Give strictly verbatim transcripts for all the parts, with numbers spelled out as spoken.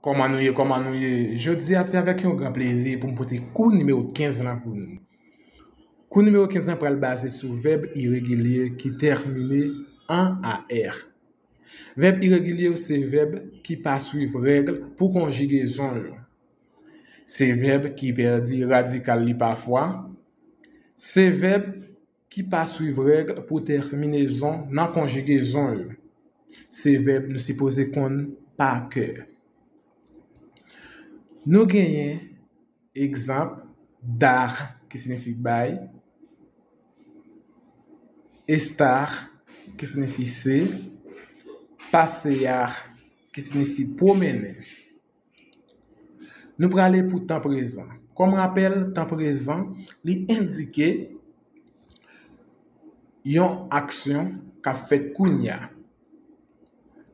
Kòman nou ye, kòman nou ye? Jodi a, se avèk yon gran plezi pou m pote kou nimewo kenz lan pou nou. Kou nimewo kenz lan pral baze sou vèb iregilye ki tèmine an A R. Vèb iregilye yo se vèb ki pa swiv règ pou konjigezon yo. Se vèb ki pèdi radikal li pafwa. Se vèb ki pa swiv règ pou tèminezon nan konjigezon yo. Se vèb nou sipoze konn pa kè. Nou genyen egzanp, dar, ki siyifi bay, estar, ki siyifi se, pasear, ki siyifi pwomennen. Nou prale pou tan prezan. Kòm rapèl, tan prezan, li endike yon aksyon k ap fèt kounye a.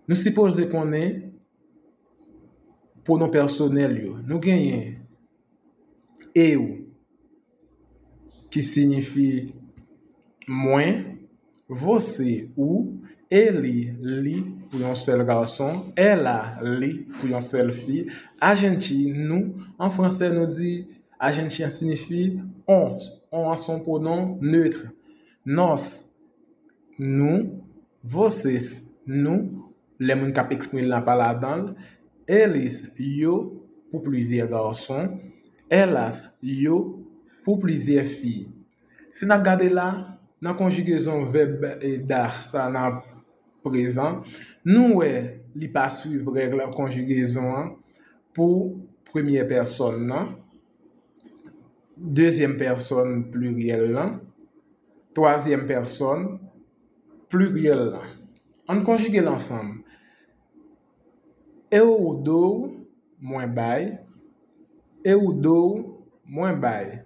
Nou sipoze konnen pwonon pèsonèl yo. Nou genyen eu, ki siyifi mwen, você, ou, ele, li, pou yon sèl gason, ela, li, pou yon sèl fi, a gente, nou, an fransè, nou di a gente an siyifi on. On an se yon pwonon netre. Nós, nou, vocês, nou, lè moun k ap eksprime l lan pa ladan l, eles, yo, pou plizyè gason, elas, yo, pou plizyè fi. Si n ap gade la, nan konjigezon vèb, e, dar sa nan prezan, nou wè li pa swiv règ konjigezon an pou premyè pèsòn nan, dezyèm pèsòn pliryèl lan, twazyèm pèsòn pliryèl lan. Ann konjige l ansanm. Eu dou, mwen bay. Eu dou, mwen bay.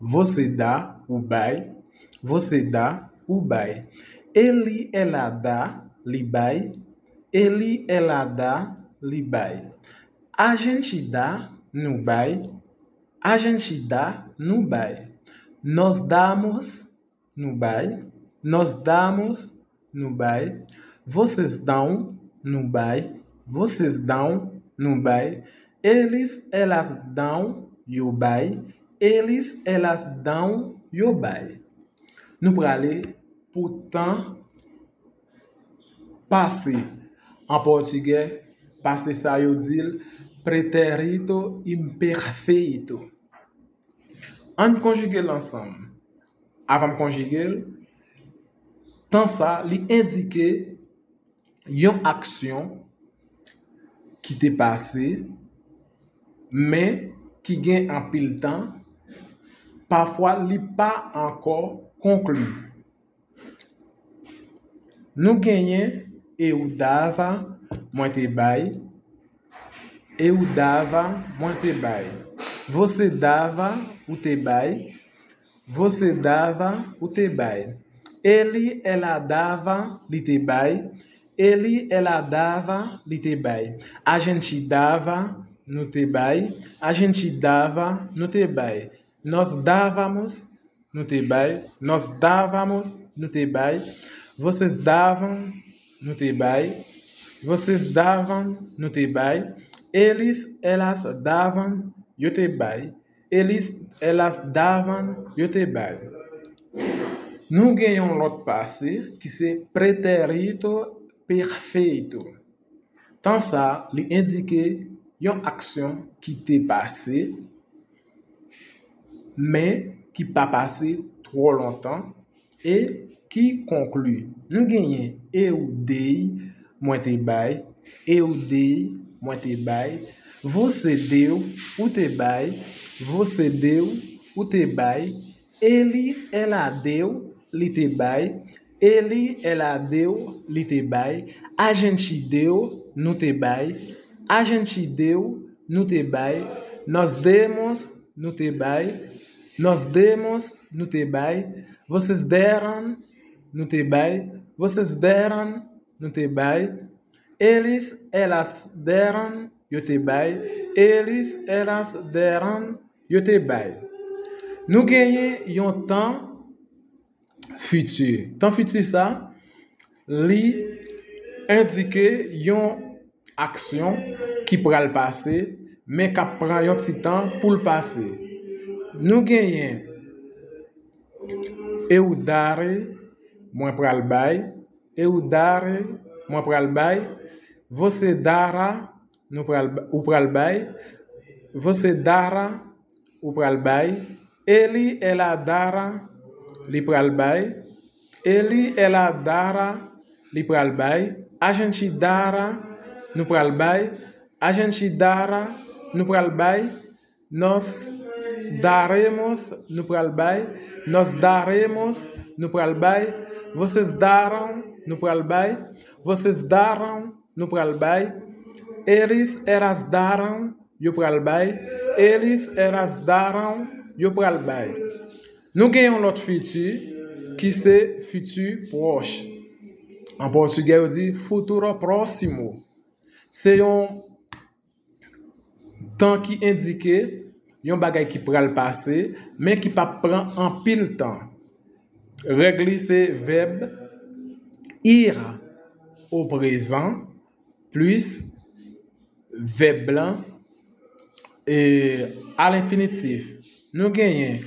Você dá, ou bay. Você dá, ou bay. Ele, ela dá, li bay. Ele, ela dá, li bay. A gente dá, nou bay. A gente dá, nou bay. Nós damos, nou bay. Nós damos, nou bay. Vocês dão, nou bay. Vocês dão, nou bay. Eles, elas dão, yo bay. Eles, elas dão, yo bay. Nou prale pou tan pase. An pòtigè, pase sa yo di l pretérito imperfeito. Ann konjige l ansanm. Avan m konjige l, tan sa, li endike yon aksyon ki te pase, men ki gen anpil tan, pafwa li pa ankò konkli. Nou genyen eu dava, mwen te bay. Eu dava, mwen te bay. Você dava, ou te bay. Você dava, ou te bay. Ele, ela dava, li te bay. Ele, ela dava, li te bay. A gente dava, nou te bay. A gente dava, nou te bay. Nós dávamos, nou te bay. Nós dávamos, nou te bay. Vocês davam, nou te bay. Vocês davam, nou te bay. Eles, elas davam, yo te bay. Eles, elas davam, yo te bay. Nou gen yon lòt pase ki se pretérito perfeito. Tan sa, li endike yon aksyon ki te pase, men ki pa pase twò lontan, e ki konkli. Nou genyen eu dei, mwen te bay. Eu dei, mwen te bay. Você deu, ou te bay. Você deu, ou te bay. Ele, ela deu, li te bay. Ele, ela deu, li te bay. A gente deu, nou te bay. A gente deu, nou te bay. Nós demos, nou te bay. Nós demos, nou te bay. Vocês deram, nou te bay. Vocês deram, nou te bay. Eles, elas deram, yo te bay. Eles, elas deram, yo te bay. Nou genyen yon tan fiti. Tan fiti sa, li endike yon aksyon ki pral pase, men k ap pran yon ti tan pou l pase. Nou genyen eu darei, mwen pral bay. Eu darei, mwen pral bay. Você dará, nou pral, ou pral bay. Você dará, ou pral bay. Ele, ela dará, li pral bay. Ele, ela dará, li pral bay. A gente dará, nou pral bay. A gente dará, nou pral bay. Nós daremos, nou pral bay. Nós daremos, nou pral bay. Vocês darão, nou pral bay. Vocês darão, nou pral bay. Eles, elas darão, yo pral bay. Eles, elas darão, yo pral bay. Nou gen yon lòt fiti ki se fiti pwòch. An pòtigè, yo di futuro próximo. Se yon tan ki endike yon bagay ki pral pase, men ki p ap pran anpil tan. Règ li se vèb ir o prezan plis vèb lan e a lenfinitif. Nou genyen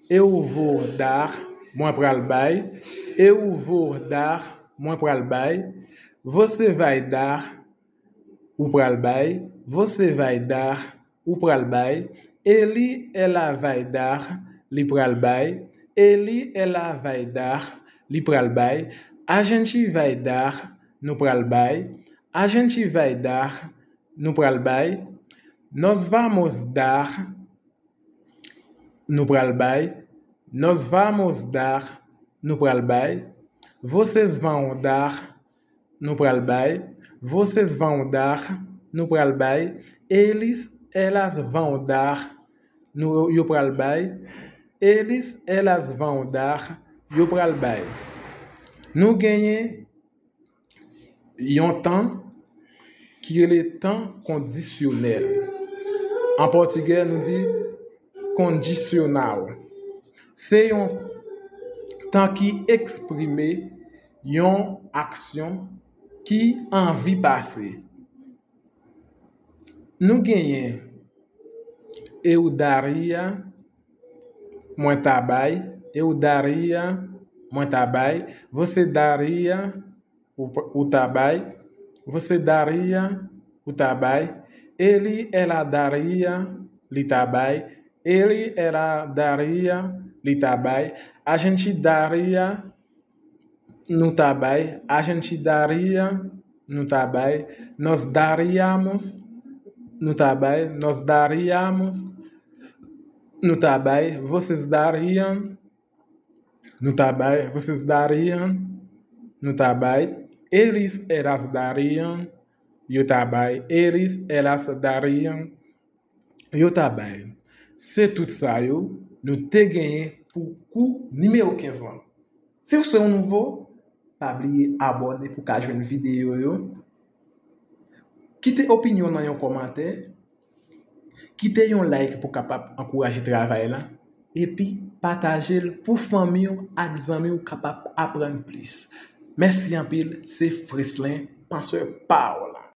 eu vou dar, mwen pral bay. Eu vou dar, mwen pral bay. Você vai dar, ou pral bay. Você vai dar, ou pral bay. Ele, ela vai dar, li pral bay. Ele, ela vai dar, li pral bay. A gente vai dar, nou pral bay. A gente vai dar, nou pral bay. Nós vamos dar, nou pral bay. Nós vamos dar, nou pral bay. Vocês vão dar, nou pral bay. Vocês vão dar, nou pral bay. Eles, elas vão dar, nou, yo pral bay. Eles, elas vão dar, yo pral bay. Nou genyen yon tan ki rele tan kondisyonèl. An pòtigè, nou di condicional. Se yon tan ki eksprime yon aksyon ki anvi pase. Nou genyen eu daria, mwen ta bay. Eu daria, mwen ta bay. Você daria, ou, ou ta bay. Você daria, ou ta bay. Ele, ela daria, li ta bay. Ele, ela daria, li ta bay. A gente daria, nou ta bay. A gente daria, nou ta bay. Nós daríamos, nou ta bay. Nós daríamos, nou ta bay. Vocês dariam, nou ta bay. Vocês dariam, nou ta bay. Eles, elas dariam, yo ta bay. Eles, elas dariam, yo ta bay. Se tout sa yo nou te genyen pou kou nimewo kenz lan. Si w se yon nouvo, pa bliye abòne pou ka jwenn videyo yo. Kite opinyon nan yon kòmantè. Kite yon like pou kapab ankouraje travay la. Epi pataje l pou fanmi w ak zanmi w kapab aprann plis. Mèsi anpil, se Freslin, pansè pa w.